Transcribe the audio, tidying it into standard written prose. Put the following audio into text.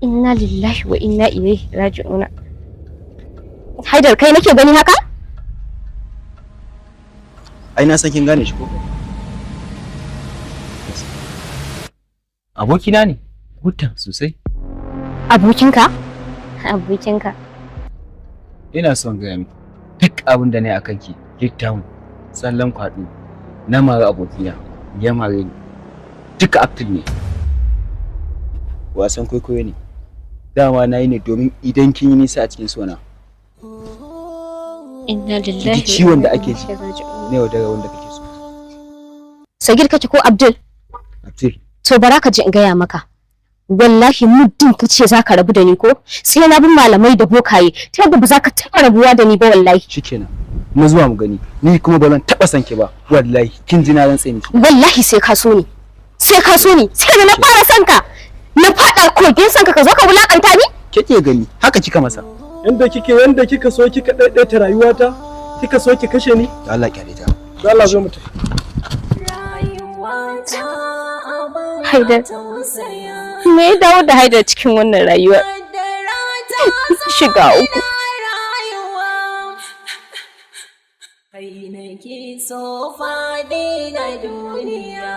Inna lillahi wa inna ilaihi raji'una. Haidar, kai nake gani haka? Ai na san kin gane shi ko? Abokina ne, hutan sosai. Abokinka? Abokinka. Ina son gaya miki duk abin da na yi a kanki, down, tsallan kwaɗo, na mara abokina, ya mare ni. Duka acting ne. Wasan kwaikwayo ne. Dama na yi ne domin idan kin yi nisa a cikin sona. Inna lillahi Ki ji ciwon da ake ji wa inna ilaihi raji'un. na yaudarar wanda kake so. Sagir kake ko Abdul? Abdul. To, bara ka ji in gaya maka. Wallahi muddin ka ce za ka rabu da ni ko, sai na bi malamai da bokaye ta yadda ba za ka taɓa rabuwa da ni ba, wallahi. Shikenan. Mu zuwa mu gani. Ni kuma ba zan taɓa son ki ba. Wallahi kin ji na rantse miki. Wallahi sai ka so ni. Sai ka so ni. Sai da na fara son ka. Na faɗa kogin son ka, ka zo ka wulakanta ni? Ke ke gani haka kika masa. Yanda kike, yanda kika so kika daidaita rayuwata, kika so ki kashe ni. Da Allah kyale ta. Da Allah zo mu tafi. Haidar. Me ya dawo da Haidar cikin wannan rayuwar? Shiga uku. Kai nake so faɗi na duniya.